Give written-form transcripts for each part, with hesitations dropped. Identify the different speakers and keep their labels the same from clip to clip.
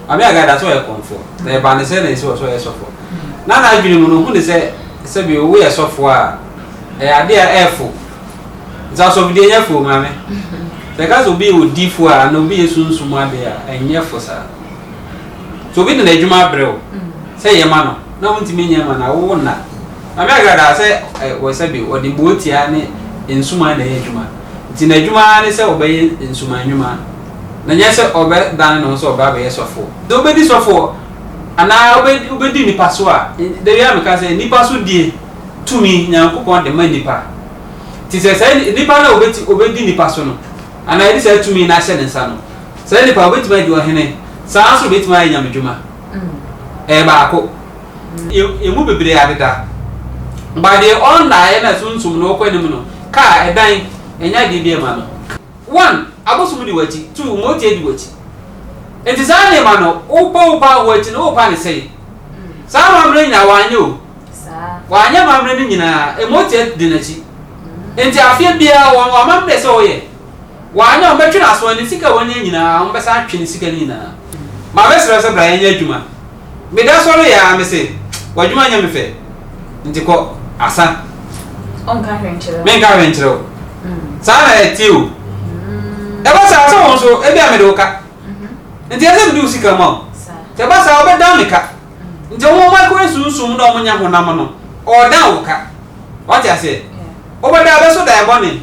Speaker 1: Maame Agada sɛ ɔyɛ kɔmfoɔ, na ɛbaa no sɛ na ɛsi wɔ sɛ ɔyɛ sɔfoɔ. Na n'adwene mu no, ɔhu ne sɛ sɛbi woyɛ sɔfoɔ a, ɛyɛ adeɛ a ɛɛfo. Nti asɔfodie nyɛ fo maame. Sɛ ɛka sɛ obi yɛ odiifoɔ a, anaa obi yɛ sunsum adeɛ a, ɛnyɛ fo saa. Sɛ obi de n'adwuma abrɛ wo sɛ yɛ ma no, na wontumi nyɛ ma no a, wo nna. Maame Agrada sɛ wɔ sɛbi ɔde mootia ne nsuman na ɛyɛ adwuma. Nti n'adwuma ara ne sɛ ɔbɛyɛ nsuman nnwuma. Na nyɛ sɛ ɔbɛdane ne ho sɛ ɔbɛ abɛyɛ sɔfoɔ. Sɛ wobɛdi sɔfoɔ anaa wobɛdi nnipa so a, da biara meka sɛ nnipa so die tumi Nyankopɔn de ma nnipa. Nti sɛ saa nnipa no a ɔbɛdi nnipa so no anaa yɛde saa tumi no ahyɛ ne nsa no, saa nnipa ɔbɛtumi adi ɔhene, saa ara nso ɔbɛtumi ayɛ nyamedwuma. Ɛyɛ baako. Yɛn mu bebree adeda. But deɛ ɔnnaeɛ na sunsum no ɔkɔ anim no, kaa, ɛdan, ɛnyɛ adeɛ bi ɛma no. One, abosom di w'akyi. Two, motia di w'akyi. Nti saa nneɛma no, wopɛ wo pa wɔ akyi no, wopa ne sɛe. Saa amammerɛ nyinaa wanyɛ o. Wanyɛ amammerɛ no nyinaa, motia di n'akyi. Nti afeɛ biara wɔn wɔ amammerɛ sɛ ɔyɛ. Wanyɛ a, wɔbɛtwe n'aso, ne sika a wanya nyinaa, wɔbɛsan atwe ne sika no nyinaa. Mabɛsrɛ sɛ bra yɛnyɛ adwuma. Meda sɔre yɛ ara mese, w'adwuma nyɛ me fɛ, nti kɔ, asa.
Speaker 2: Ɔnka hwee nkyerɛ wo.
Speaker 1: Menka hwee nkyerɛ wo. Saa na ɛte o. Ɛba saa sɛ wo nso, ebia mede wo ka. Nti ɛsɛ mede wo sika ma wo. Nti ɛba saa wobɛdan me ka. Nti wɔn microwave sunsum na wɔn nyɛ honam no, ɔredan wo ka. Wate aseɛ? Wobɛda, wobɛso daeɛ bɔne.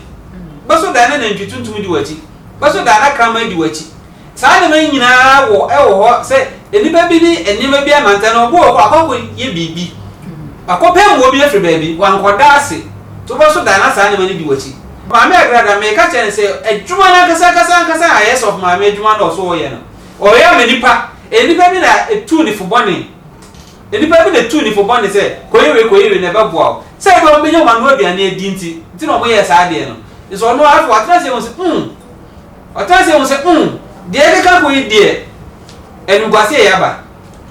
Speaker 1: Wobɛso daeɛ na nantwi tuntum di w'akyi. Wobɛso daeɛ na kraman di w'akyi. Saa nneɛma yi nyinaa wɔ wɔ hɔ sɛ nnipa bi ne nneɛma bi anante no, obi wɔ hɔ akɔ akɔyɛ biribi, akɔpɛ mmoa bi afiri baabi, wankɔda ase, nti wobɛso daeɛ na saa nneɛma no di w'akyi. Maame Agrada, meka kyerɛ no sɛ adwuma no ankasa ankasa ankasa a ɛyɛ sɔfo maame adwuma no a ɔso ɔyɛ no, ɔyɛ ama nnipa. Nnipa bi na ɛtuu ne fo bɔne. Nnipa bi na ɛtuu ne fo bɔne sɛ kɔyɛ wei kɔyɛ wei na ɛbɛboa wo. Sɛ ebia wɔbɛnya wɔn ano aduane adi nti, nti na wɔyɛɛ saa adeɛ no. Nso ɔno ara afei watena ase ahu sɛ, mm, Ɔtaa ase hu sɛ, mm, deɛ ɛkeka kɔ yi deɛ, animguaseɛ yɛ aba.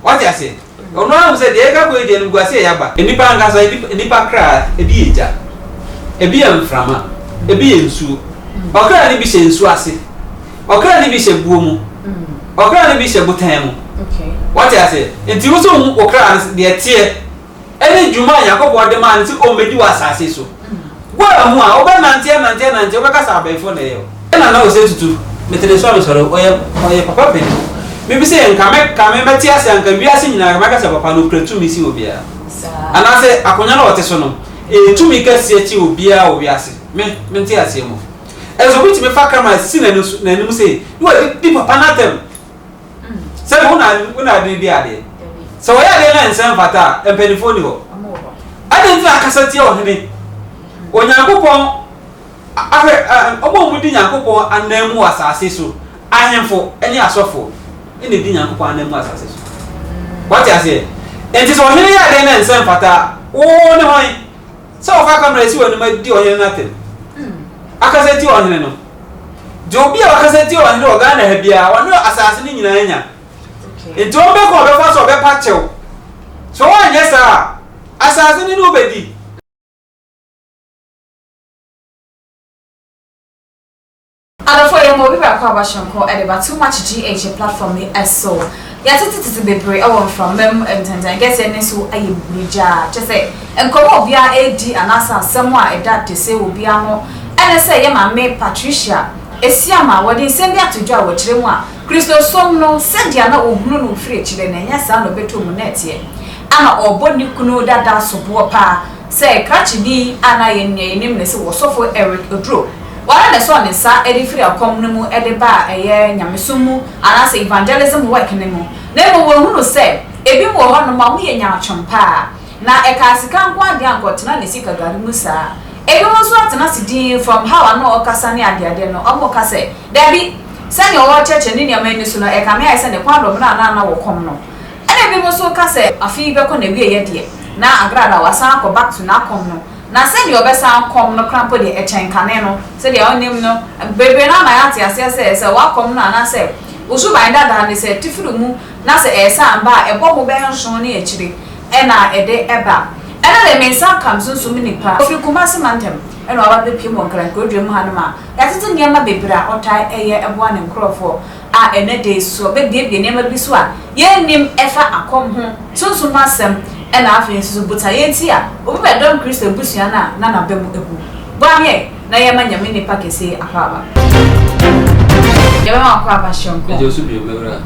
Speaker 1: Wate aseɛ? Ɔno ara hu sɛ deɛ ɛkeka kɔ yi deɛ, animguaseɛ yɛ aba. Nnipa ankasa, nnipa kra, ebi yɛ gya, ebi yɛ mframa, ebi yɛ nsuo. Ɔkra no bi hyɛ nsuo ase, ɔkra no bi hyɛ buo mu, ɔkra no bi hyɛ botan mu. Wate aseɛ? Nti wo nso hu wo kra no deɛ ɛteɛ. ne dwuma a Nyankopɔn de maa no sɛ ommedi wɔ asase so. Woanhu a, wobɛnante anante anante, wobɛka sɛ abenfo na ɛyɛ wo. Ɛna na ɔsɛ tutu, mete ne so a mesɔre, ɔyɛ ɔyɛ papa panin. Mebisa yɛ nka mɛ ka me mɛte ase a nka wiase nyinaa nka mɛka sɛ papa no okura tumi sen obiara. Anaasɛ akonya no a ɔte so no, ɛyɛ tumi kɛseɛ kye obiara wɔ wiase. Me mente aseɛ mu. Ɛnso obi tumi fa camera si n'ani so n'anim sei na wadidi papa no atɛm. Sɛ wo na wo na ade di adeɛ. Sɛ wɔyɛ adeɛ na nsɛ mfata a, mpanimfoɔ ni hɔ. Adɛn nti na akasa tia ɔhene? Onyankopɔn ahwɛ wɔn a wɔdi Nyankopɔn ananmu wɔ asase so, ahemfo ne asɔfoɔ na ɛdi Nyankopɔn ananmu wɔ asase so. Wate aseɛ? Nti sɛ ɔhene yɛ adeɛ na nsɛ mfata a, wo ne hwan? Sɛ wɔfa kamera esi w'anim adi ɔhene no atɛm. Akasa tia ɔhene no. Deɛ obi a wakasa tia ɔhene wɔ Ghana ha biara, ɔne asase no nyinaa nya. Nti ɔbɛkɔ ɔbɛfa so ɔbɛpa kyɛw. Sɛ wɔanyɛ saa a, asase no ne wobɛdi.
Speaker 2: Adɔfoɔ yɛma obi baako aba soronko de ba Too Much GH platform yi so. Yɛatete tete bebree wɔ mframa mu ntɛntɛn kɛseɛ ne so ayɛ burugyaa. Kyerɛ sɛ nkɔmmɔ a obiara redi anaasɛ asɛm a ɛda dese wɔ obiara ano ne sɛ yɛ maame Patricia Asiam a wɔde nsɛm bi ato dwa wɔ kyerɛ mu a Kristosom no sɛdeɛ na ɔhunu no firi akyire no ɛnyɛ saa na ɔbɛtɔ mu na ɛteɛ. Ana ɔrebɔ ne kunu dada soboɔ paa sɛ krakyeni a na yɛn nua yi nim no sɛ Ɔsɔfo Eric Oduro. Woara na ɛsɔɔ ne nsa de firi akɔm no mu de baa ɛyɛ nyamesom mu anaasɛ evangelism work no mu. Na mmom wahunu sɛ ebinom wɔ hɔnom a wɔyɛ nyaatwom paa, na ɛkaa sika nko ara deɛ anka ɔtena ne sika gari mu saa. Ebinom nso atena ase dinn from how a na ɔkasa ne adeade no, wɔka sɛ, Dabi, sɛnea ɔrekyerɛkyerɛ ne nneɛma ani so no, ɛkame ayɛ sɛ ne kɔn adɔ mmerɛ a na na wɔkɔm no. Ɛna ebinom nso ka sɛ afe yi bɛkɔ n'awieɛ deɛ, na Agrada wasan akɔ back to n'akɔm no. Na sɛdeɛ ɔbɛsan akɔm no koraa mpo deɛ, ɛkyɛn kane no. Sɛdeɛ wonim no, bebree no ara ma yɛate aseɛ sɛ, sɛ woakɔm no anaasɛ wo suban dada no, sɛ ɛte firi wo mu na sɛ ɛresan ba a, ɛbɔ ho bɛyɛ nson ne akyire na ɛde ba. Ɛno deɛ, me nsa ka me sunsum mu nipa. Ɔfiri Kumasi mantam na waba abɛpiem wɔ Nkran kurodua mu hanom a, yɛatete nneɛma bebree a ɔtaa yɛ boa ne nkorɔfoɔ a. A ɛnnɛ da yi so ɔbɛbuebue nneɛma bi so a yɛnnim ɛfa akɔm ho, sunsum ho asɛm, ɛna afei nso so botaeɛ nti a obi bɛdɔm Kristo abusua no a na n'aba mu abu. Boa me ɛ na yɛmma Nyame nipa kɛseɛ yi akwaaba. Yɛbɛma w'akwaaba hyɛ nkɔm.
Speaker 1: Megye wo so bio, m'Awura.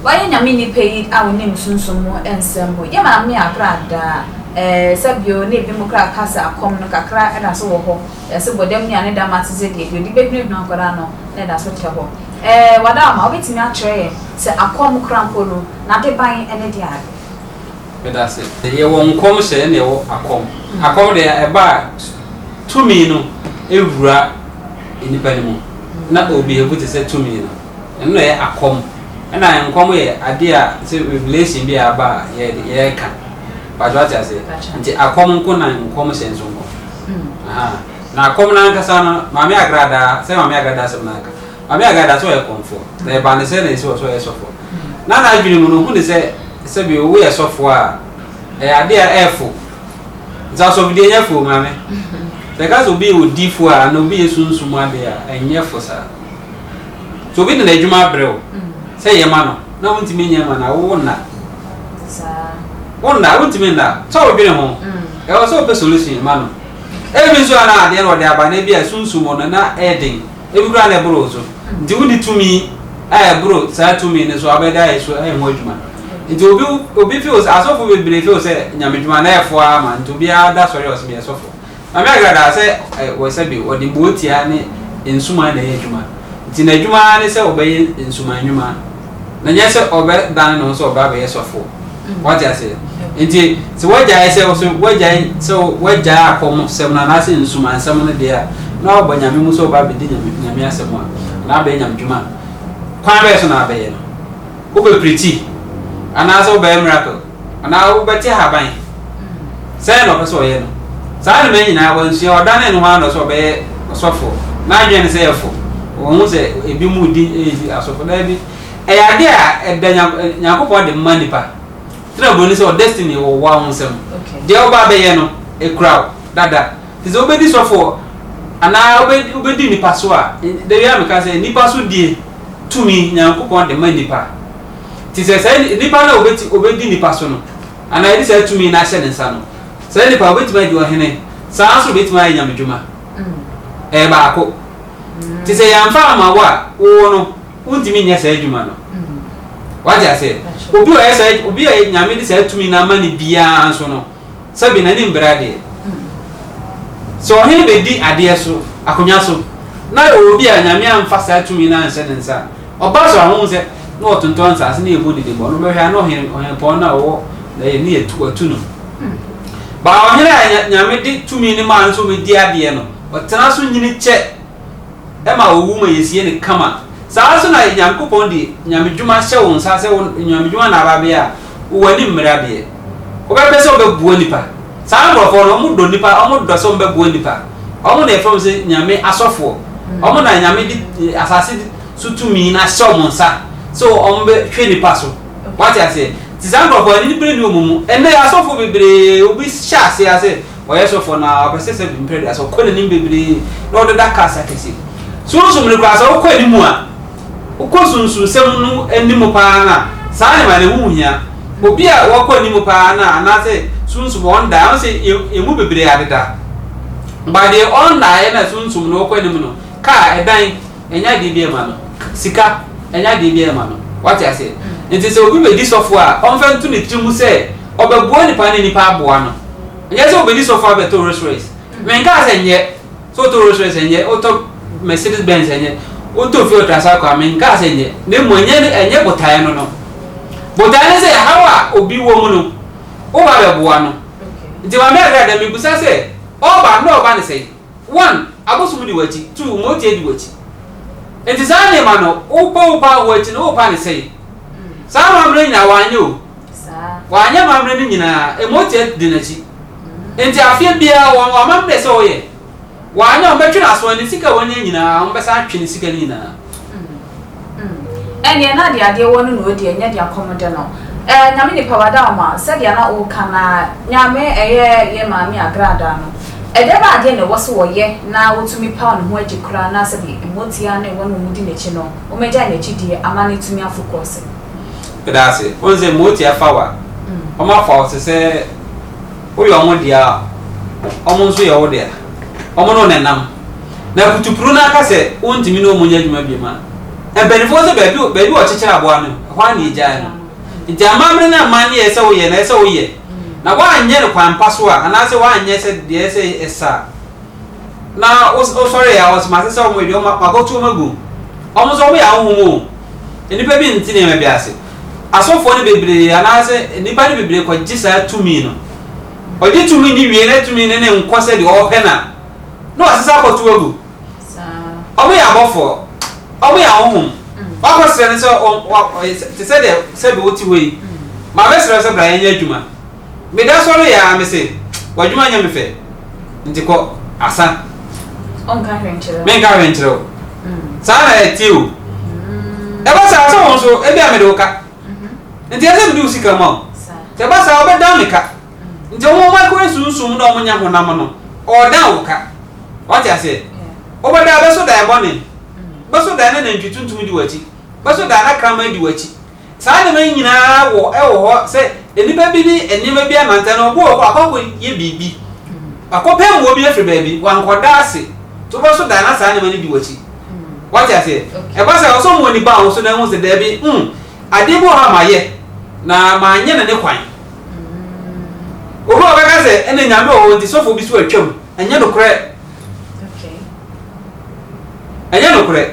Speaker 2: Wayɛ Nyame nipa yi a onim sunsum mu nsɛm mu. Yɛ maame agradaa. Ɛɛ sɛ bio na ebinom koraa ka sɛ akɔm no kakra da so wɔ hɔ. Yɛse bɔdam ni a ne dam ate sɛ deɛ deɛ ɔde bɛhunahuna nkwadaa no na ɛda so tɛ hɔ. Ɛɛ Wadaama, wobɛtumi akyerɛ yɛn sɛ akɔm koraa mpo no n'adeban ne deɛ ade?
Speaker 1: Meda ase. Yɛwɔ nkɔmhyɛ ɛna yɛwɔ akɔm. Akɔm deɛ ɛba a tumi no wura nipa no mu na ɔbehave te sɛ tumi no. Ɛno na ɛyɛ akɔm. Ɛna nkɔm yɛ adeɛ a sɛ revelation bi a aba a yɛde yɛka. Paatwa wate aseɛ? Nti akɔm nko na nkɔmhyɛ nso nko. Aha. Na akɔm no ankasa no, Maame Agradaa, sɛ Maame Agradaa asɛm no aka. Maame Agradaa sɛ ɔyɛ kɔmfoɔ. Na ɛba ne sɛ na ɛsi wɔ sɛ ɔyɛ sɔfoɔ. Na n'adwene mu no, ɔhu ne sɛ sɛbi woyɛ sɔfoɔ a, ɛyɛ adeɛ a ɛɛfo. Nti asɔfodie nyɛ fo maame. Sɛ ɛka sɛ obi yɛ odiifoɔ a, anaa obi yɛ sunsum adeɛ a, ɛnyɛ fo saa. Sɛ obi de n'adwuma abrɛ wo sɛ yɛ ma no na wontumi nyɛ ma no a, wo nna. Wo nna, wontumi nna. Sɛ wodwene ho, ɛwɔ sɛ wopɛ solution ma no. Ebi nso a na adeɛ no ɔde aba no ebi a sunsum no na ɛyɛ den. Ebi koraa na ɛboro wo so. Nti wonni tumi a ɛboro saa tumi no so a wobɛde ayɛ so ayɛ ho adwuma. Nti obi obi feel sɛ asɔfo bebree feel sɛ nyamedwuma no ɛyɛ fo ara ma nti obiara da sɔre a ɔsɛ meyɛ sɔfo. Maame Agradaa sɛ wɔ sɛbe ɔde mootia ne nsuman na ɛyɛ adwuma. Nti n'adwuma ara ne sɛ ɔbɛyɛ nsuman nnwuma. Na nyɛ sɛ ɔbɛdane ne ho sɛ ɔbɛ abɛyɛ sɔfo. Wate aseɛ? Nti sɛ wagyae sɛ so wagyae sɛ wagyae akɔmsɛm no anaasɛ nsumansɛm no deɛ a, na waba Nyame mu sɛ ɔba abɛdi Nyame, Nyame asɛm a, anaa abɛyɛ Nyame dwuma a, kwan bɛyɛ so na abɛyɛ no? Wobɛpirikyi? Anaasɛ wobɛyɛ miracle? Anaa wobɛte ahaban? Sɛn na ɔpɛ sɛ ɔyɛ no? Saa nneɛma yi nyinaa wansua, ɔdanee ne ho ara na ɔsɛ ɔbɛyɛ ɔsɔfo. N'adwene ne sɛ ɛyɛ fo. Ɔhu sɛ ebinom redi redi asɔfo. Daabi. Ɛyɛ ade a ɛda Nyankopɔn de ma nipa. Tena buroni sɛ destiny wɔ wo ho nsam. Deɛ woba abɛyɛ no, ekura wo dada. Te sɛ wobɛdi sɔfo anaa wobɛdi nipa so a, da biara meka sɛ nipa so die tumi Nyankopɔn de ma nipa. Te sɛ saa nipa no a obɛdi nipa so no, anaa yɛde saa tumi no ahyɛ ne nsa no, saa nipa obɛtumi adi ɔhene, saa nso obɛtumi ayɛ nyamedwuma. Ɛyɛ baako. Te sɛ yɛamfa ama wo a, wo no, wontumi nyɛ saa adwuma no. Wate aseɛ? Obi a ɔyɛ saa, obi a Nyame de saa tumi no ama no biara nso no, sɛbi n'ani mbere adeɛ. Sɛ ɔhene bɛdi adeɛ so, akonnwa so, na ɔwɔ obi a Nyame amfa saa tumi no anhyɛ ne nsa a, ɔba so a, wohu sɛ na ɔtontɔn nsase na yɛbɔ dede bɔ no, bɛhwɛ a na ɔhene, ɔhempɔn no a ɔwɔ na yɛ ne yɛtu, watu no. Ba ɔhene a Nyame de tumi no maa no sɛ ɔbɛdi adeɛ no, ɔtena so nyini kyɛ ma owu ma yɛsie no kama. Saa ara nso na Nyankopɔn de nyamedwuma hyɛ wo nsa sɛ wo nyamedwuma na aba abɛyɛ a, wo w'ani mmere adeɛ. Wobɛpɛ sɛ wobɛboa nnipa. Saa nkorɔfoɔ no, wɔn dɔ nnipa, wɔn dɔ sɛ wɔn bɛboa nnipa. Wɔn na yɛfrɛ wɔn sɛ Nyame asɔfoɔ. Wɔn na Nyame de asase so tumi no ahyɛ wɔn nsa sɛ wɔn bɛhwɛ nnipa so. Wate aseɛ? Nti saa nkorɔfoɔ no, anibere nni wɔn mu. Ɛnnɛ asɔfoɔ bebree, obi hyɛ aseɛ ara sɛ Ɔyɛ sɔfoɔ no ara, ɔpɛ sɛ sɛ mprɛ aduasa ɔkɔ n'anim bebree na ɔdeda cars akɛseɛ mu. Sunsum no koraa sɛ wokɔ anim a, wokɔ sunsunsɛm no anim paa no a, saa nneɛma no ɛho hia. Obi a wakɔ anim paa no a, anaasɛ sunsum ɔnda, ɔno sɛ yɛn mu bebree adeda. Ba deɛ ɔndaeɛ na sunsum no ɔkɔ anim no, kaa, ɛdan, ɛnyɛ adeɛ bi ɛma no. Sika, ɛnyɛ adeɛ bi ɛma no. Wate aseɛ? Nti sɛ obi bɛdi sɔfoɔ a, ɔmfa nto ne tiri mu sɛ ɔbɛboa nipa ne nipa aboa no. Ɛnyɛ sɛ wobɛdi sɔfo abɛtɔ Rolls Royce. Menkaa sɛ nyɛ. Sɛ wotɔ Rolls Royce ɛnyɛ, wotɔ Mercedes Benz ɛnyɛ, wotɔ fie ɔtra saa kwa, menkaa sɛ nyɛ. Na mmom ɛnyɛ ɛnyɛ botaeɛ no no. Botaeɛ ne sɛ haw a obi wɔ mu no, woba bɛboa no. Nti Maame Agrada mebisa sɛ, ɔɔba no na ɔba ne sɛn? One, abosom di w'akyi. Two, motia di w'akyi. Nti saa nneɛma no, wopɛ wopa w'akyi no, wopa ne sɛn? Saa amammerɛ nyinaa wanyɛ o. Wanyɛ amammerɛ no nyinaa, Emotia di n'akyi. Enti afeɛ biara wɔn amammerɛ sɛ ɔyɛ. Wanyɛ a wɔbɛtwe n'aso, ne sika a wanya nyinaa, wɔbɛsan atwe ne sika no nyinaa.
Speaker 2: Ɛnneɛ na deɛ adeɛ wɔ no na ɔdi, ɛnyɛ deɛ akɔm de no. Eh, Nyame nipa wada wo ma, sɛdeɛ na woka no ara, Nyame ɛyɛ yɛ maame agradaa no. Ɛdeɛbɛn adeɛ na ɛwɔ sɛ wɔyɛ na wɔtumi paw ne ho agye koraa na sɛbe mmotia ne wɔn a wɔdi n'akyi no, wɔagyae n'akyi die ama no atumi afokɔɔse?
Speaker 1: Meda ase. Wohu sɛ mmotia fa wo a, wɔafa wo te sɛ woyɛ wɔn dea a, wɔn nso yɛ wo dea. Wɔn ne wo na ɛnam. Na kutupru no aka sɛ wontumi ne wɔn nyɛ adwuma bio a, mpanimfoɔ sɛ baabi baabi a wɔkyekyere aboa no, ɛhɔ ara na yɛgyae no. Nti amammerɛ ne amanneɛ a ɛsɛ sɛ woyɛ no, ɛsɛ sɛ woyɛ. Na woanyɛ no kwan pa so a, anaasɛ woanyɛ sɛ deɛ ɛsɛ ɛsɛ a, na wosɔre a, wɔsɛ mase sɛ wɔn deɛ makɔto wɔn agu. Wɔn nso wɔyɛ ahonhom o. Nnipa bi nte nneɛma bi ase. Asɔfoɔ no bebree anaasɛ nnipa no bebree kɔgye saa tumi no. Ɔgye tumi no wie na tumi no ne nkɔ sɛ deɛ ɔpɛ no a, na wasesa akɔto agu. Wɔyɛ abɔfoɔ, wɔyɛ ahonhom. Wakɔsrɛ no sɛ te sɛ deɛ sɛbi wote hɔ yi, mabɛsrɛ wo sɛ bra yɛnyɛ adwuma. Meda sɔre yɛ ara mese, w'adwuma nyɛ me fɛ, nti kɔ, asa. Menka hwee nkyerɛ wo. Saa na ɛteɛ o. Ɛba saa sɛ wo nso, ebia mede wo ka. Nti ɛsɛ mede wo sika ma wo. Sɛ ɛba saa wobɛdan me ka. Nti wɔn microwave sunsum na wɔn nyɛ honam no, ɔredan wo ka. Wate aseɛ? Wobɛda a, bɛso daeɛ bɔne. Bɛso daeɛ na nantwi tuntum di w'akyi. Bɛso daeɛ na kraman di w'akyi. Saa nneɛma yi nyinaa wɔ ɛwɔ hɔ sɛ nnipa bi ne nneɛma bi anante no, obi wɔ hɔ akɔ akɔyɛ biribi. Akɔpɛ mmoa bi afiri baabi, wankɔda ase. Nti wobɛso daeɛ na saa nneɛma no di w'akyi. Wate aseɛ? Ɛba saa, ɛwɔ sɛ ɔma w'ani ba wo so na ɛhu sɛ daabi, mm, adeɛ bi wɔ hɔ a mayɛ, na manyɛ no ne kwan. Obi a ɔbɛka sɛ ɛna nyame wɔ hɔ nti sɔfo bi so atwam, ɛnyɛ nokorɛ. Ɛnyɛ nokorɛ.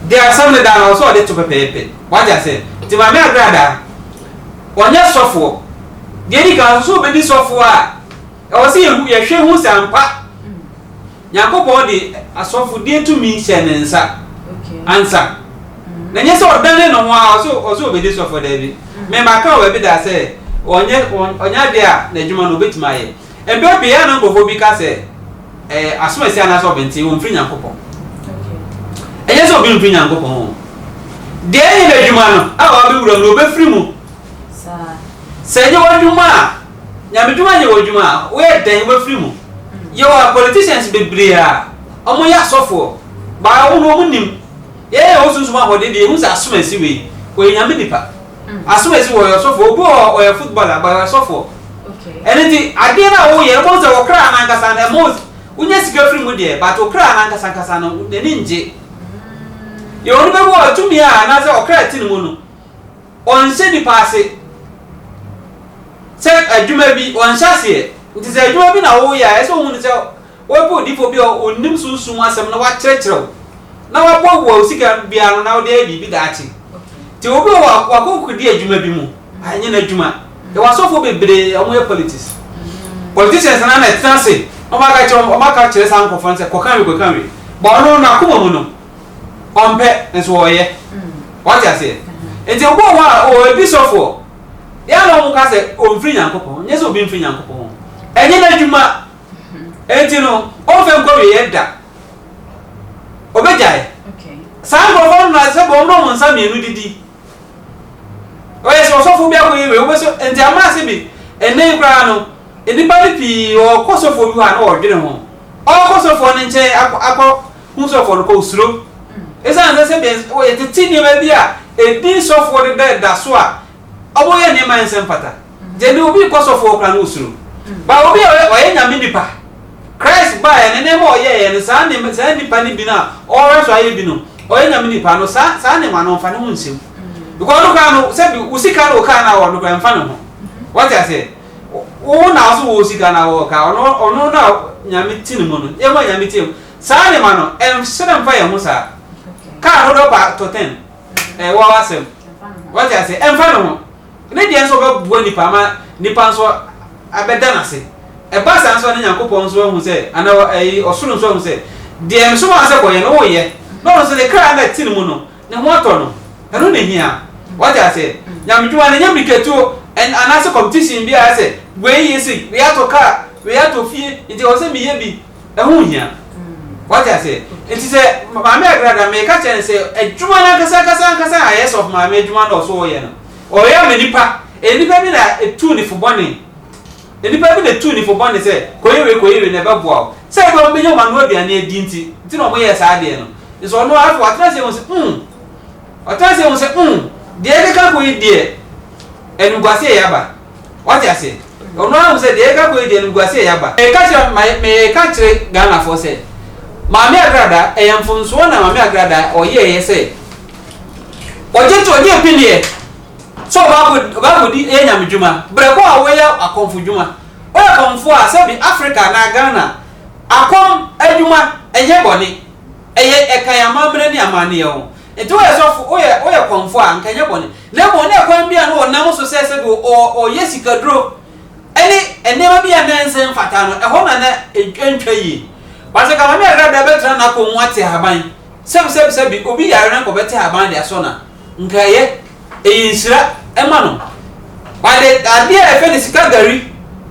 Speaker 1: Deɛ asɛm no da no ɔsɛ ɔde to pɛpɛɛpɛ. Wate aseɛ? Nti Maame Agradaa, ɔnyɛ sɔfoɔ. Deɛ ɛdi kan nso sɛ ɔbɛdi sɔfoɔ a, ɛwɔ sɛ yɛhu yɛhwɛ hu sɛ ampa Nyankopɔn de asɔfodie tumi hyɛɛ ne nsa ansa. Na ɛnyɛ sɛ ɔdane ne ho ara ɔsɛ ɔsɛ ɔbɛdi sɔfoɔ daabi. Me maka wɔ baabi da sɛ ɔnyɛ ɔnyɛ adeɛ a n'adwuma no ɔbɛtumi ayɛ. Mpɛn pii a na nkurɔfoɔ bi ka sɛ ɛɛ asomasi anaasɛ ɔbɛnten ɔmfiri Nyankopɔn. Ɛnyɛ sɛ obi mfiri Nyankopɔn o. Deɛ ɛnyɛ n'adwuma no a wabɛwura mu no ɔbɛfiri mu. Sɛ ɛnyɛ w'adwuma a, nyamedwuma nyɛ w'adwuma a, woyɛ dɛn wobɛfiri mu? Yɛwɔ politicians bebree a wɔyɛ asɔfoɔ, but wɔn no wɔn nim. Yɛn a yɛwɔ sunsum ahoɔden deɛ yɛhu sɛ asomasi wei, ɔyɛ nyame nipa. Asomasi wɔ ɔyɛ ɔsɔfoɔ, obi wɔ hɔ ɔyɛ footballer but ɔyɛ ɔsɔfoɔ. Ɛno nti adeɛ no a woyɛ no wobɛhu sɛ wo kra no ankasa no ɛma wonya sika firi mu deɛ but wo kra no ankasa ankasa no n'ani ngye. Yɛwɔ nipa bi wɔ hɔ tumi a anaasɛ ɔkra ɛte ne mu no ɔnhyɛ nipa ase sɛ adwuma bi ɔnhyɛ aseɛ nti sɛ adwuma bi na woyɛ a ɛsɛ ohun sɛ wɔpɛ odiifo bi a onim sunsum asɛm na wakyerɛkyerɛ wo na waboaboa wo sika biara no na wode ayɛ biribi daakye nti obi wɔ wakɔkɔdi adwuma bi mu anyɛ n'adwuma. Yɛwɔ asɔfoɔ bebree a wɔyɛ politics. Politicians no na ɛtena ase na wɔaka kyerɛ wɔn aka kyerɛ saa nkurɔfoɔ no sɛ kɔka wei kɔka wei. But ɔno n'akoma mu no ɔmpɛ nso ɔyɛ. Wate aseɛ? Nti obi wɔ hɔ a ɔyɛ bi sɔfoɔ. Yɛ a na wɔn ka sɛ ɔmfiri Nyankopɔn. Nyɛ sɛ obi mfiri Nyankopɔn. Ɛnyɛ n'adwuma. Nti no ɔmfɛ nkɔ wieɛ da. Ɔbɛgyae. Saa nkurɔfoɔ no na sɛ wɔn na wɔn nsa mmienu didi. Ɔyɛ sɛ ɔsɔfo bi akɔyɛ wei, wobɛsɔ nti ama ase bi. Ɛnnɛ yi koraa no, nnipa no pii wɔkɔ sɔfoɔ bi hɔ a na wɔdwene ho. Ɔrekɔ sɔfoɔ no nkyɛn akɔ akɔ hu sɔfoɔ no kɔ osuro. Esiane sɛ sɛdeɛ yɛtete nneɛma bi a ɛdi sɔfoɔ deda da so a wɔyɛ nneɛma a ɛnsɛ mfata. Nti ɛnde obi rekɔ sɔfoɔ koraa na osuro. Ba obi a ɔyɛ nyame nipa, Christ baeɛ no nneɛma a ɔyɛeɛ no saa nneɛma saa nipa no bi no a ɔrehwɛ so ayɛ bi no ɔyɛ nyame nipa no saa saa nneɛma no ɔmfa ne ho nhyɛ mu. Because ɔno koraa no sɛbi wo sika no wo kaa no a ɔno koraa mfa ne ho. Wate aseɛ? Wo na ɔso wɔ sika na wɔ kaa ɔno ɔno na nyame ti ne mu no nneɛma a nyame ti mu saa nneɛma no ɛnhyɛ mfa yɛn ho saa. Kaa no dɔ pa tɔ ten ɛwɔ asɛm. Wate aseɛ? Ɛmfa ne ho. Ne deɛ nso ɔbɛboa nipa ama nipa nso abɛda n'ase. Ɛba saa nso a ne Nyankopɔn nso ahu sɛ, anaa ɛyi ɔsoro nso ahu sɛ, deɛ mesomaa sɛ kɔyɛ no woyɛ. Na ɔno nso ne kra na ɛte ne mu no, ne ho atɔ no. Ɛno na ehia. Wate aseɛ? Nyamedwuma no ɛnyɛ mmirikatuo anaasɛ competition bi a ayɛ sɛ wei yɛ sei, wei atɔ kaa, wei atɔ fie, nti ɛwɔ sɛ meyɛ bi. Ɛho nhia. Wate aseɛ? Nti sɛ Maame Agrada, meka kyerɛ no sɛ adwuma no ankasa ankasa ankasa a ɛyɛ sɔfo maame adwuma no a ɔso ɔyɛ no, ɔyɛ ama nipa. Ɛyɛ nipa bi na ɛtuu ne fo bɔne. Nnipa bi na etuu ne fo bɔne sɛ, Kɔyɛ wei, kɔyɛ wei na ɛbɛboa wo. Sɛ ebia wɔbɛnya wɔn ano aduane adi nti nti na wɔyɛɛ saa adeɛ no. Nso ɔno ara afei watena ase ahu sɛ, mm, watena ase ahu sɛ, mm, deɛ ɛkeka kɔ yi deɛ, animguaseɛ yɛ aba. Wate aseɛ? Ɔno ara hu sɛ deɛ ɛkeka kɔ yi deɛ, animguaseɛ yɛ aba. Meka kyerɛ, ma, meka kyerɛ Ghanafoɔ sɛ, Maame Agrada, ɛyɛ mfomsoɔ na Maame Agrada ɔyɛeɛ sɛ, ɔgye to, ɔgye pineɛ. Sɛ ɔbaakɔdi yɛ nyamedwuma berɛ ko a woyɛ akɔmfo dwuma. Woyɛ kɔmfo a sɛbi Africa anaa Ghana akɔm adwuma ɛnyɛ bɔne. Ɛyɛ ɛka yɛn amammerɛ ne amanneɛ ho. Nti woyɛ sɔfo woyɛ woyɛ kɔmfo a nka ɛnyɛ bɔne. Na mmom na ɛkwan bi a na ɔnam so sɛ sɛbi ɔyɛ sikaduro ɛne nneɛma bi a na ɛnsɛ mfata no ɛhɔ na na ɛntwa yie. But sɛ nka Maame Agrada bɛtena n'akɔm mu ate ahaban sɛbi sɛbi sɛbi obi yare na nka ɔbɛte ahaban de asɔ no a Nka ɛyɛ, ɛyɛ nhyira ma no. But the adeɛ a yɛfrɛ no sika gari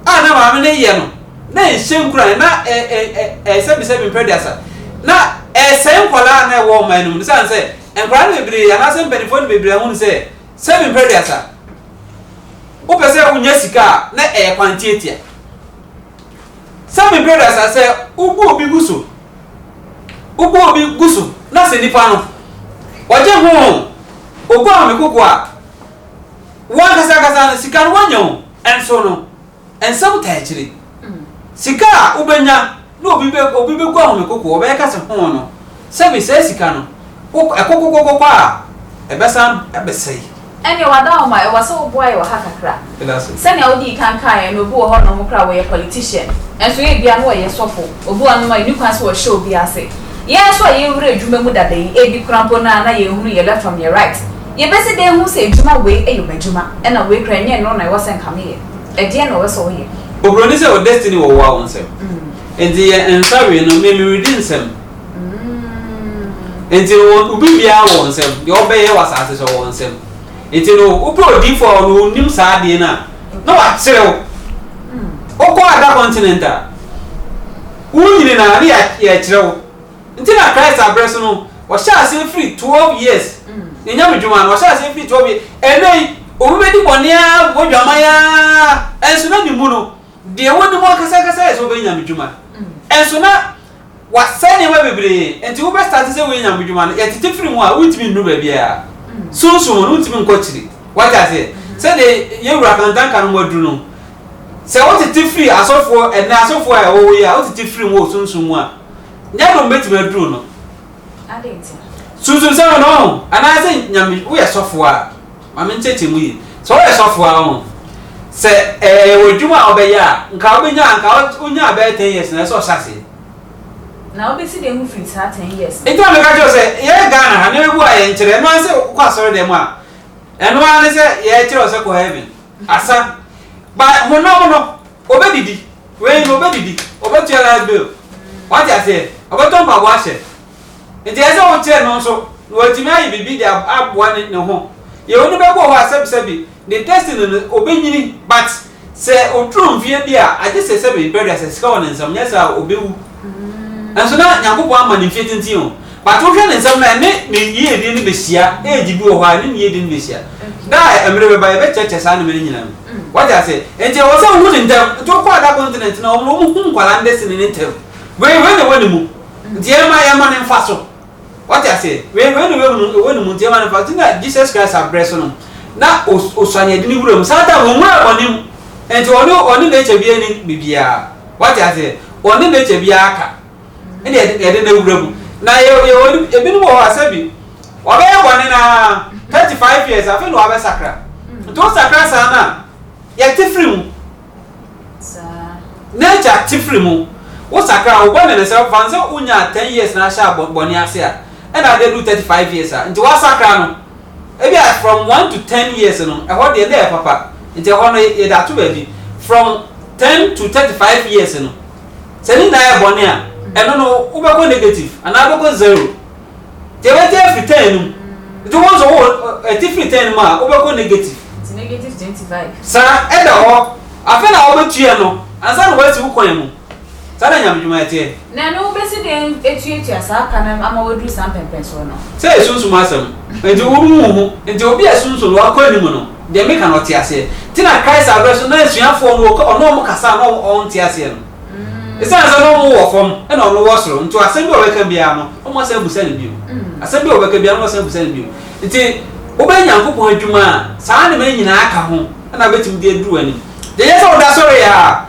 Speaker 1: a na maame no yɛ no, na ɛnhyɛ nkuran, na ɛ ɛ ɛ ɛ sɛbisɛbi mpɛ aduasa, na ɛsɛe nkwadaa a na ɛwɔ ɔman no mu no. Sane sɛ nkwadaa no bebree anaasɛ mpanimfoɔ no bebree ahunu sɛ sɛbi mpɛ aduasa, wopɛ sɛ wonya sika a, na ɛyɛ kwan tiatia. Sɛbi mpɛ aduasa, sɛ wobu obi gu so Wobu obi gu so na sɛ nipa no ɔgye ho ogu ahome koko a, wo ankasa ankasa no sika no woanya o, nso no nsɛm taa akyire. Sika a wobɛnya na obi bɛ obi bɛgu ahome koko ɔbɛyɛ ka sɛ ho no, sɛbi saa sika no wo ɛkɔkɔkɔkɔ a ɛbɛsan abɛsɛe.
Speaker 2: Ɛnneɛ w'adaoma, ɛwɔ sɛ woboa yɛ wɔ ha kakra. Sɛnea wodii kan kaeɛ no, obi wɔ hɔnom koraa a ɔyɛ politician, nanso ebia na ɔyɛ sɔfo. Obi wɔ hɔnom a ɛnni kwan sɛ ɔhyɛ obi ase. Yɛn nso a yɛrewura adwuma mu dada yi, ebi koraa mpo no a na yɛnhunu yɛn left from yɛn right. Yɛbɛsi dɛn ahu sɛ adwuma wei yɛ m'adwuma, ɛna wei koraa ɛnyɛ ɛno na ɛwɔ sɛ nka meyɛ? Ɛdeɛn na ɛwɔ sɛ woyɛ?
Speaker 1: Oburoni sɛ wo destiny wɔ wo a wo nsam. Nti yɛ nsa wei no, me meredi nsam. Nti no wo biribiara wɔ wo nsam, deɛ wobɛyɛ wɔ asase so wɔ wo nsam. Nti no wopɛ odiyifoɔ a ɔno ɔnim saa adeɛ no a, na wakyerɛ wo. Wokɔ ada continent a, wonyini no a ne yɛkyerɛ wo. Nti na Christ abrɛ so no, ɔhyɛ aseɛ firi 12 years, ne nyamedwuma no, ɔhyɛ aseɛ firi 12 years. Ɛnɛ yi, obi bɛdi bɔne ara, bɔ dwaman ara, ɛnso na ne mu no, deɛ wɔnim ankasa ankasa yɛ sɛ wobɛyɛ nyamedwuma. Ɛnso na Wasɛe nneɛma bebree nti wo bɛ starte sɛ woyɛ nyame dwuma no yɛtete firi mu a wontumi nnuru baabiara. Sunsum no wontumi nkɔ akyiri. Wate aseɛ? Sɛdeɛ yɛn wura Kantanka no mu aduru no, sɛ wotete firi asɔfoɔ ɛnnɛ asɔfoɔ a ɛwɔ hɔ yi a wotete firi mu wɔ sunsum mu a, nyɛ dom bɛtumi aduru no. Sunsum sɛm no ɔho anaasɛ nyame woyɛ sɔfoɔ a Ma me nkyerɛkyerɛ mu yie. Sɛ woyɛ sɔfo a ɔho, sɛ ɛyɛ w'adwuma a wobɛyɛ a, nka wobɛnya nka wonyaa bɛyɛ ten years na ɛsɛ ɔhyɛ aseɛ.
Speaker 2: Na wobɛsi dɛn hu firi saa ten years no?
Speaker 1: Nti na meka kyerɛ wo sɛ yɛn Ghana ha nneɛma bi wɔ a yɛnkyerɛ, ɛno ara ne sɛ wokɔ asɔre dɛm a, ɛno ara ne sɛ yɛkyerɛ wo sɛ kɔ heaven, asa. But honam no, obɛdidi, wei no obɛdidi, obɛtua light bill, wate aseɛ, ɔbɛtɔ mpaboa ahyɛ. Nti ɛsɛ sɛ wokyerɛ no nso na watumi ayɛ biribi de aboa ne ne ho. Yɛwɔ nipa bi wɔ hɔ a sɛbisɛbi ne destiny no obenyini but sɛ oduru mfeɛ bi a agye sɛ sɛbi mpɛ aduasa sika wɔ ne nsam nyɛ saa a obewu. Nso na Nyankopɔn ama no mfeɛ tenten o but wohwɛ ne nsam no a ɛne ne yiedie no behyia, age bi wɔ hɔ a ɛne ne yiedie no behyia. Da a mmerɛ bɛba yɛbɛkyerɛkyerɛ saa nneɛma no nyinaa mu. Wate aseɛ? Nti ɛwɔ sɛ wohu no ntɛm. Nti wokɔ other continent no a wɔn no wɔhu nkwadaa no destiny no ntɛm. Wei wei na ɛwɔ ne mu. Nti yɛma yɛma no mfa so. Wate aseɛ? Wei wei na ɛwɔ mu ɛwɔ ne mu nti yɛma no mfa so. Nti na Jesus Christ abrɛ so no na osuane ɛde ne wura mu. Saa time ɔnwura bɔne mu. Nti ɔne ɔne nature biara ni biribiara. Wate aseɛ? Ɔne nature biara ka. Ɛna yɛde yɛde no awura mu. Na yɛ yɛwɔ ebinom wɔ hɔ a sɛbi ɔbɛyɛ bɔne na 35 years afei na wabɛsakra. Nti wosakra saa no a yɛte firi mu. Nature te firi mu. Wo sakra wo bɔne no sɛ fa no sɛ wo nyaa ten years na ahyɛ a bɔne ase a ɛna ade aduru 35 years a nti wasakra no ebi a from 1 to 10 years no ɛhɔ deɛ na ɛyɛ papa nti ɛhɔ no yɛde ato baabi from 10 to 35 years no sɛ ne nyinaa yɛ bɔne a ɛno no wobɛkɔ negative anaa wobɛkɔ zero. Nti ɛbɛte afiri ten no mu. Nti wo nso wo ɛte firi ten no mu a wobɛkɔ negative.
Speaker 2: Nti negative 25.
Speaker 1: Saa ɛda hɔ. Afei na wobɛtua no ansa na woasi wo kwan mu. Saa na nyamedwuma ɛteɛ.
Speaker 2: Na ɛno wobɛsi dɛn atuatua saa ka no ama waduru saa mpɛmpɛnsoɔ no?
Speaker 1: Sɛ yɛ sunsum asɛm, nti wo wo ho, nti obi a sunsum no wakɔ anim no, deɛ meka no ɔte aseɛ. Nti na Christ abrɛ so na asuafoɔ no ɔne wɔn kasa a na wɔn nte aseɛ no. Esiane sɛ na wɔn wɔ fam ɛna ɔno wɔ soro, nti asɛm bi a ɔbɛka biara no, wɔn asan abusa no bio. Asɛm bi a ɔbɛka biara no wɔn asan abusa no bio. Nti wobɛyɛ Nyankopɔn adwuma a, saa nneɛma yi nyinaa ka ho ɛna wobɛtumi de aduru w'anim. Deɛ ɛyɛ sɛ woda sɔre a,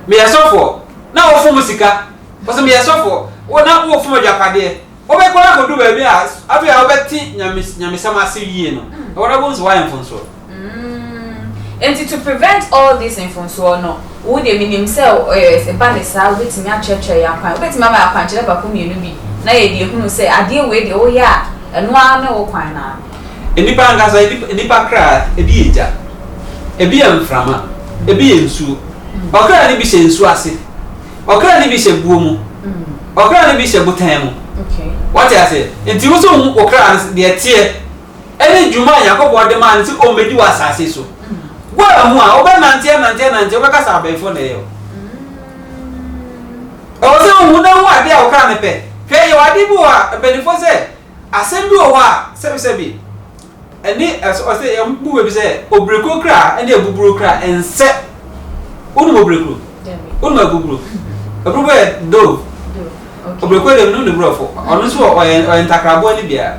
Speaker 1: meyɛ sɔfoɔ, na wofom sika, wɔsɛ meyɛ sɔfoɔ, wo na wofom agyapadeɛ, wobɛkɔ akɔdu baabi a afei a wobɛte nyame nyamesɛm ase yie no, ɛwɔ na wobɛhu sɛ woayɛ mfomsoɔ.
Speaker 2: Mm, nti to prevent all this mfomsoɔ no, wo deɛ menim sɛ ɛba ne saa wobɛtumi akyerɛkyerɛ yɛn akwan, wobɛtumi ama yɛn akwankyerɛ baako mmienu bi na yɛde ehunu sɛ adeɛ wei deɛ woyɛ a ɛno ara ne wo kwan no ara.
Speaker 1: Nnipa ankasa, nnipa kra, ebi yɛ gya, ebi yɛ mframa, ebi yɛ nsuo. Ɔkra no bi hyɛ nsuo ase, ɔkra no bi hyɛ buo mu, ɔkra no bi hyɛ botan mu. Wate aseɛ? Nti wo sɛ wohu ɔkra no deɛ ɛteɛ ɛne dwuma a Nyankopɔn de maa no sɛ ɔmmɛdi wɔ asase so. Woanhu a, wobɛnante anante anante, wobɛka sɛ abɛɛfoɔ na ɛyɛ wo. Ɛwɔ sɛ wohu na hu adeɛ a ɔkra no pɛ. Hwɛ, yɛwɔ adeɛ bi wɔ hɔ a, mpanimfoɔ sɛ, Asɛm bi wɔ hɔ a, sɛbisɛbi, ɛne ɛsɛ ɔsɛ yɛn bu baabi sɛ obirekuo kra ɛne abuburo kra ɛnsɛ. Wonim obirekuo? Wonim abuburo? Abuburo yɛ dove. Obirekuo deɛ menim ne borɔfo. Ɔno nso ɔyɛ ɔyɛ ntakraboa no biara.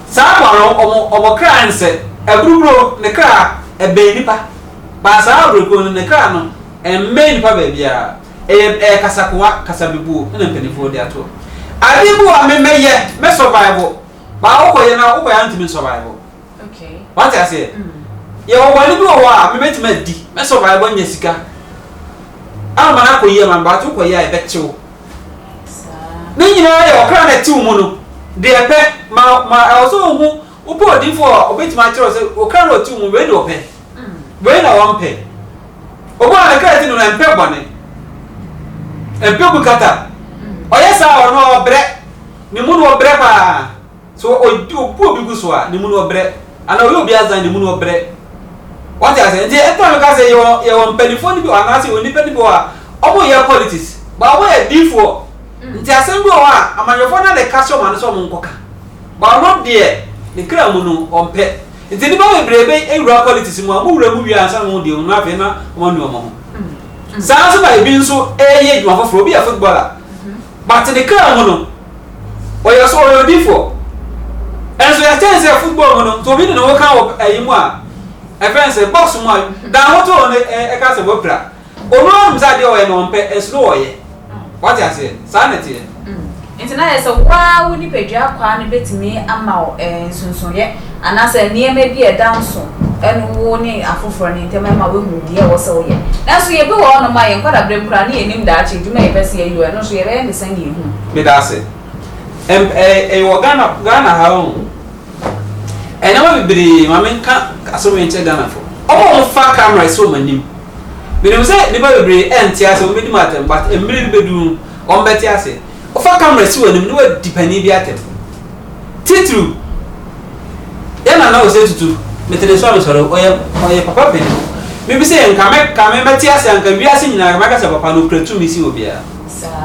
Speaker 1: Saa aboa no ɔmo ɔmo kra nsɛ. Aburuburo ne kra ɛbɛn nipa. Baa saa obirekuo no ne kra no ɛmmɛn nipa baabiara. Ɛyɛ ɛyɛ kasakoa, kasabebuo na mpaninfoɔ de ato hɔ. Adeɛ bi wɔ hɔ a me mɛyɛ, mɛ survive, but wokɔ yɛ na wokɔ yɛ a ntumi nsurvive. Wate aseɛ? Yɛwɔ bɔne bi wɔ hɔ a me mɛtumi adi, mɛ survive anya sika ama no akɔ yie ama me, but wokɔ yɛ a ɛbɛkye wo. Ne nyinaa yɛ ɔkra na ɛte wo mu no, deɛ ɛpɛ, ma ma ɛwɔ sɛ wohu, wopɛ odiyifoɔ a ɔbɛtumi akyerɛ wo sɛ ɔkra na ɔte wo mu, wei na ɔpɛ. Wei na wɔmpɛ. Obi a ne kra ti no no, ɛmpɛ bɔne. Ɛmpɛ bukata. Ɔyɛ saa a, ɔno ɔbrɛ. Ne mu no ɔbrɛ paa. So ɔbu obi gu so a, ne mu no ɔbrɛ. Anaa ɔyɛ obi azan, ne mu no ɔbrɛ. Wate ase? Nti ɛtɔ no ka sɛ yɛwɔ yɛwɔ mpanimfoɔ no bi wɔ anaasɛ yɛwɔ nnipa no bi wɔ a wɔyɛ politics, but wɔyɛ diifoɔ. Nti asɛm bi wɔ hɔ a amanyɔfoɔ no na ɛka hyɛ wɔn ano sɛ wɔn nkɔka. But ɔno deɛ ne kra mu no ɔmpɛ. Nti nnipa bebree bɛ wura politics mu a, wɔn wura mu wie ansa na wɔn deɛ wɔn afei na wɔn anu wɔn ho. Saa nso na ebi nso ɛyɛ adwuma foforɔ, obi yɛ footballer, but ne kra mu no, ɔyɛ so ɔyɛ odifoɔ. Ɛnso yɛkyɛn sɛ football mu no, nti obi de ne ho ka wɔ ɛyi mu a, ɛfɛn sɛ box mu a, dan ho to no ɛka sɛ wapira. Ɔno ara nim sɛ adeɛ a ɔyɛ no ɔmpɛ, nso na ɔyɛ. Wate aseɛ? Saa na ɛteɛ.
Speaker 2: Nti na ayɛ sɛ wo ara wo nipadua akwaa no bɛtumi ama wo nsonsonoeɛ anaasɛ nneɛma bi a ɛda nso ne wo ne afoforɔ no ntam ama woahu deɛ ɛwɔ sɛ woyɛ. Nanso yɛbi wɔ hɔnom a yɛn nkwadaa-berɛ mu koraa ne yɛnnim daakye adwuma a yɛpɛ sɛ yɛyɛ o, ɛno nso yɛbɛyɛ no sɛn na yɛhu?
Speaker 1: Meda ase. Ɛm ɛ ɛyɛ wɔ Ghana Ghana ha o. Nneɛma bebree ma menka asɛm wei nkyerɛ Ghanafoɔ. Wɔn a wɔfa camera si wɔn anim. Menim sɛ nnipa bebree ɛnte aseɛ, wɔn bɛdi mu atɛm but mmerɛ bi bɛdu no wɔn bɛte aseɛ. Wofa camera si w'anim na wadi panin bi atɛm. Titiriw, yɛn nana Osei Tutu, mete ne so a mesɔre, ɔyɛ ɔyɛ papa panin. Mebi sɛ nka mɛ ka me mɛte aseɛ anka wiase nyinaa mɛka sɛ papa no okura tumi sen obiara.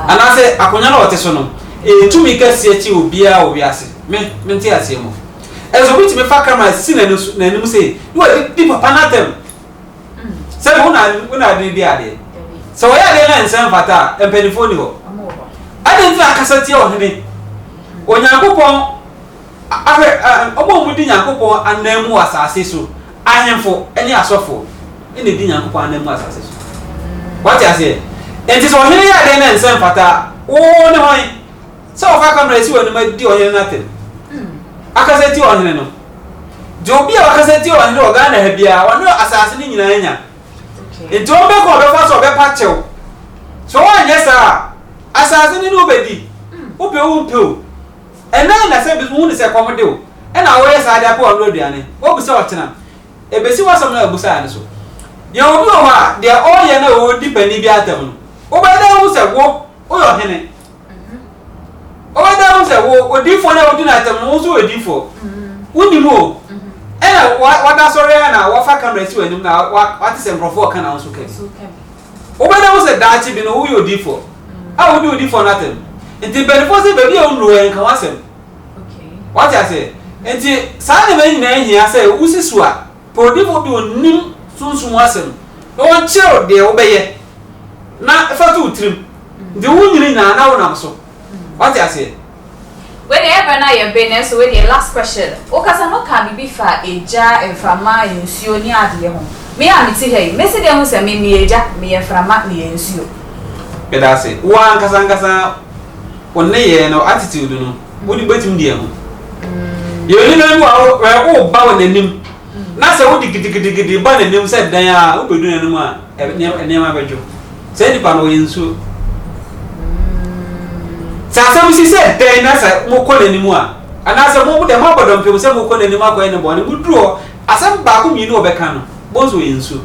Speaker 1: Anaasɛ akonnwa no a ɔte so no, ɛyɛ tumi kɛseɛ kyɛn obiara wɔ wiase. Me mente aseɛ mu. Ɛnso obi tumi fa camera si n'ani so n'anim sei na wadidi papa no atɛm. Sɛ wo na wo na ade di adeɛ. Sɛ wɔyɛ adeɛ na nsɛ mfata a, mpanimfoɔ ni hɔ. Adɛn nti na akasa tia ɔhene? Onyankopɔn ahwɛ wɔn a wɔdi Nyankopɔn ananmu wɔ asase so, ahemfo ne asɔfoɔ na ɛdi Nyankopɔn ananmu wɔ asase so. Wate aseɛ? Nti sɛ ɔhene yɛ adeɛ na nsɛ mfata a, wo ne hwan? Sɛ wɔfa kamera si w'anim adi ɔhene no atɛm, akasa tia ɔhene no. Deɛ obi a wakasa tia ɔhene wɔ Ghana ha biara, ɔne asase no nyinaa anya. Nti ɔbɛkɔ ɔbɛfa so ɔbɛpa kyɛw. Sɛ woanyɛ saa a, asase no ne wobɛdi. Wopɛ o wompɛ o. Ɛnɛ na sɛ bi wohu ne sɛ kɔm de wo, ɛna woyɛ saa de apɛ w'ano aduane. Wobisa ɔkyena. Ɛbɛsi w'asɛm no a wobisaeɛ no so. Deɛ obi wɔ hɔ a, deɛ ɔreyɛ no a ɔredi panin bi atɛm no, wobɛyɛ dɛn ahu sɛ wo, woyɛ ɔhene? Wobɛda ahu sɛ wo odiyifoɔ no a wodi no atɛm no, wo nso woyɛ odiyifoɔ. Wonim o. Ɛna wada asɔre ara na wɔfa kamera si w'anim na wate sɛ nkurɔfoɔ reka na wo nso ka bi. Wobɛda ahu sɛ daakye bi no woyɛ odiyifoɔ. A wodi odifoɔ no atɛm. Nti mpanimfoɔ sɛ baabi a wonnuru hɔ yɛnka ho asɛm. Wate aseɛ? Nti saa nneɛma yi nyinaa hia sɛ wosi so a, pɛ odifoɔ bi a ɔnim sunsum ho asɛm na ɔnkyerɛ wo deɛ wobɛyɛ na fa to wo tirim. Nti wonyini nyinaa na wonam so. Wate aseɛ?
Speaker 2: Wei deɛ ɛyɛ berɛ no ayɛ be nanso wei deɛ last question. Wokasa no wokaa biribi fa egya, mframa, nsuo ne adeɛ ho. Me a mete ha yi, mɛsi dɛn ahu sɛ me meyɛ egya, meyɛ mframa, meyɛ nsuo?
Speaker 1: Meda ase. Wo ankasa ankasa wo nneyɛɛ no, attitude no, wode bɛtumi de ahu. Yɛwɔ nnipa bi wɔ hɔ a, woba wɔ n'anim na sɛ wode gidigidigidi ba n'anim sɛ dɛn a, wobɛdu n'anim a, nneɛma bɛdwo. Saa nipa no ɔyɛ nsuo. Sɛ asɛm si sɛ dɛn na sɛ mokɔ n'anim a, anaasɛ mo deɛ moabɔ dɔmpem sɛ mokɔ n'anim akɔyɛ ne bɔne, moduru hɔ, asɛm baako mmienu a ɔbɛka no, bohu sɛ ɔyɛ nsuo.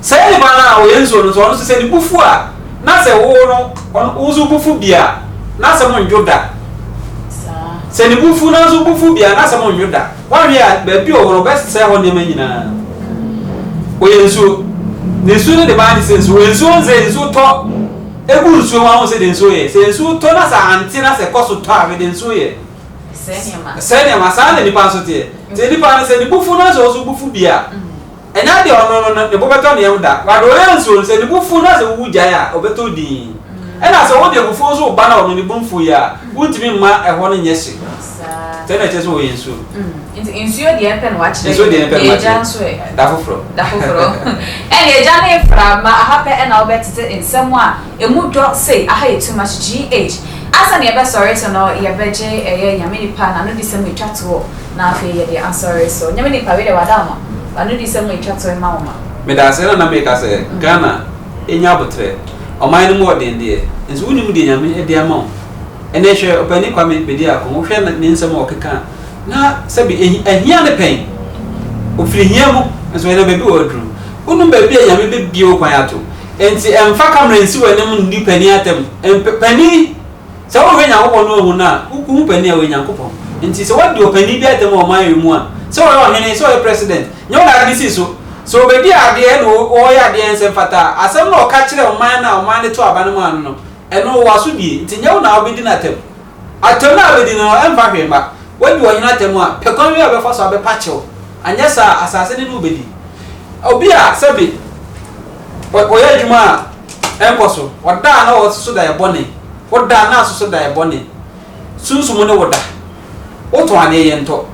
Speaker 1: Saa nipa no a ɔyɛ nsuo no nso, ɔno nso sɛ ne bo fu a, na sɛ wo no, wo nso wo bo fu bi a, n'asɛm nnwo da. Sɛ ne bo fu na nso wo bo fu bi a, n'asɛm nnwo da. Woanhwɛ a, baabi a ɔwɔ no, ɔbɛsɛe hɔ nneɛma nyinaa. Ɔyɛ nsuo. Na nsuo no de baa ne sɛ nsuo. Nsuo nsɛ nsuo tɔ egu nsuo mu ahu sɛ de nsuo yɛ. Sɛ nsuo tɔ na sɛ ante na sɛ ɛkɔ so tɔ a, de nsuo yɛ. Sɛe nneɛma. Saa na nipa nso teɛ. Nti nipa no sɛ ne bo fu na sɛ ɔso bo fu bi a, Ɛnyɛ adeɛ a ɔno no ne bo bɛtɔ ne yam da. But ɔyɛ nsuo no, sɛ ne bo fu na sɛ wowu gyae a, ɔbɛtɔ dinn. Ɛna sɛ wode abufuo nso reba na ɔno ne bo mfuiɛ a, wontumi mma ɛhɔ no nyɛ hye. Sɛɛ na ɛkyerɛ sɛ ɔyɛ nsuo.
Speaker 2: Nti nsuo deɛ pɛ na wakyerɛ.
Speaker 1: Nsuo deɛ pɛ na
Speaker 2: wakyerɛ. Egya nso ɛ?
Speaker 1: Da foforɔ.
Speaker 2: Da foforɔ. Ɛne egya ne mframa, aha pɛ na wobɛtete nsɛm a ɛmu dɔ sei, aha yɛ too much GH. Ansa na yɛbɛsɔre so no, yɛbɛgye ɛyɛ Nyame nipa n'anodisɛm atwa toɔ. Na afei yɛde asɔre so. Nyame nipa wei deɛ wada wo ma. W'anodisɛm a ɛtwa toɔ ma wo ma.
Speaker 1: Medaase na na meka sɛ Ghana nya abotrɛ ɔman no mu ɔden deɛ nso wonim deɛ Nyame de ama wo ɛnɛ hwɛ ɔpanin Kwame Bediako wohwɛ ne nsɛm a ɔkeka a na sɛbi ahia ne pɛn ɔfiri hia mu nso ɛnɛ baabi wɔ aduru wonim baabi a Nyame bɛbie wo kwan ato nti ɛmfa camera nsi w'anim nni panin atɛm panin Sɛ wohwɛ Nyankopɔn na wohu no a, wohu panin a ɔyɛ Nyankopɔn. Enti sɛ woadi ɔpanin bi atɛm wɔ ɔman yi mu a, sɛ ɔyɛ ɔhene, sɛ ɔyɛ president, nyɛ wo na ade no sii so. Sɛ ɔbɛdi adeɛ na ɔyɛ adeɛ a ɛnsɛ mfata a, asɛm no a ɔka kyerɛɛ ɔman no a ɔman no too aba no maa no no, ɛno ɔwɔ asodie. Enti nyɛ wo na wobɛdi no atɛm. Atɛm no a wobɛdi no no, ɛmfa hwee mma. Woadi ɔhene atɛm a, pɛ kwan bi a wobɛfa so abɛpa kyɛw. Anyɛ saa a, asase no ne wo bɛdi. Obi a sɛbe ɔyɛ adwuma a ɛnkɔ so, ɔda a na ɔsoso daeɛ bɔne, woda a na asoso daeɛ bɔne, sunsum ne wo da, wotɔn adeɛ yɛntɔ,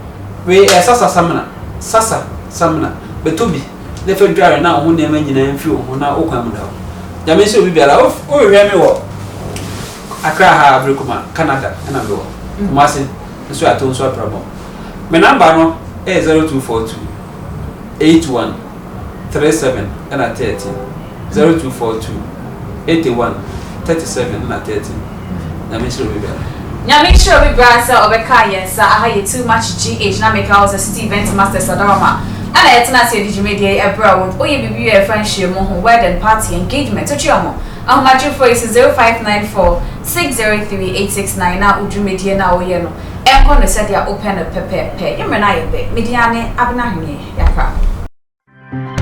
Speaker 1: wei ɛyɛ sasa samina, sasa samina, bɛtɔ bi na fa dware na wo ho nneɛma nyinaa mfiri wo ho na wo kwan mu da hɔ. Nyame nhyira obi biara, wohwehwɛ me wɔ Accra ha Abrikuma, Canada ɛna mewɔ, Kumasi nso ato nso aprabɔ. Me number no ɛyɛ 0242 81 37 ɛna 13 0242 81 37 ɛna 13 Nyame nhyira obi biara.
Speaker 2: Nyame nhyira obi biara sɛ ɔbɛkaa yɛn nsa aha yɛ too much GH na meka wo sɛ city event masters Adarama ɛna yɛtena ase yɛde dwumadie yi ɛbrɛ wo woyɛ biribi a ɛfa nhyiamu ho wedding party engagement wotwe ɔmo ahomatwefoɔ yi so 0594 603 869 na wo dwumadie no a woyɛ no ɛnkɔ no sɛdeɛ wopɛ no pɛpɛɛpɛ yɛ mmerɛ no ayɛ bɛ mede ane Abena Ahweneɛ Yɛakra.